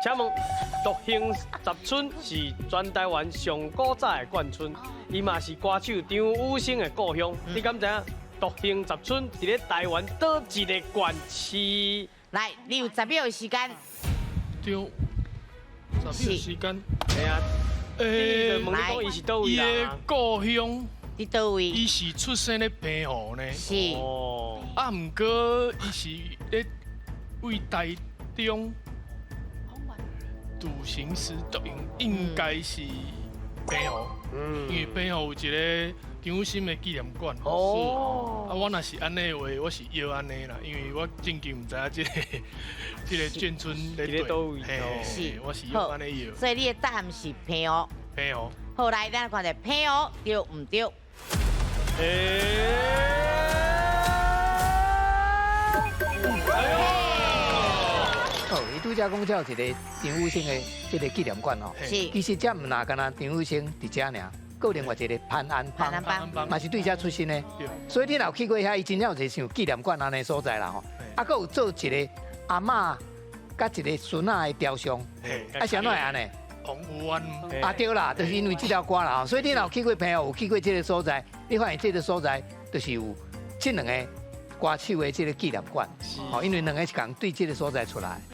請問獨行十村是全台灣上古早的眷村，伊嘛是歌手張雨生的故鄉。你敢知影獨行十村佇咧台灣佗一个縣市？來，你有10秒的時間。對，10秒時間。係啊。欸，問你講伊是佗位伊的故鄉佇佗位？伊是出生咧澎湖呢。是。哦。啊，毋過伊是咧為台中獨行師獨行，應該是澎湖。因為澎湖有一个張雨生的紀念館。哦。啊，我若是按呢的話，我是搖按呢啦，因為我正經毋知影這个眷村咧佗位。是。我是搖按呢搖。所以你的答案是澎湖。澎湖。好，來，咱看著澎湖對毋對？欸。哦，伊拄才講這有一个張雨生的這个紀念館吼，其實這毋若干焦張雨生佇遮爾，閣有另外一个潘安邦，嘛是對遮出身的。所以你若有去過遐，伊真正有一個像紀念館按呢所在啦吼。啊，閣有做一个阿嬤佮一个孫仔的雕像，啊，是按怎會按呢？澎湖灣。啊對啦，就是因為這條歌啦吼。所以你若有去過澎湖，有去過這个所在，你發現這个所在就是有這兩个歌手的這个紀念館，吼，因為兩个是仝對這个所在出來。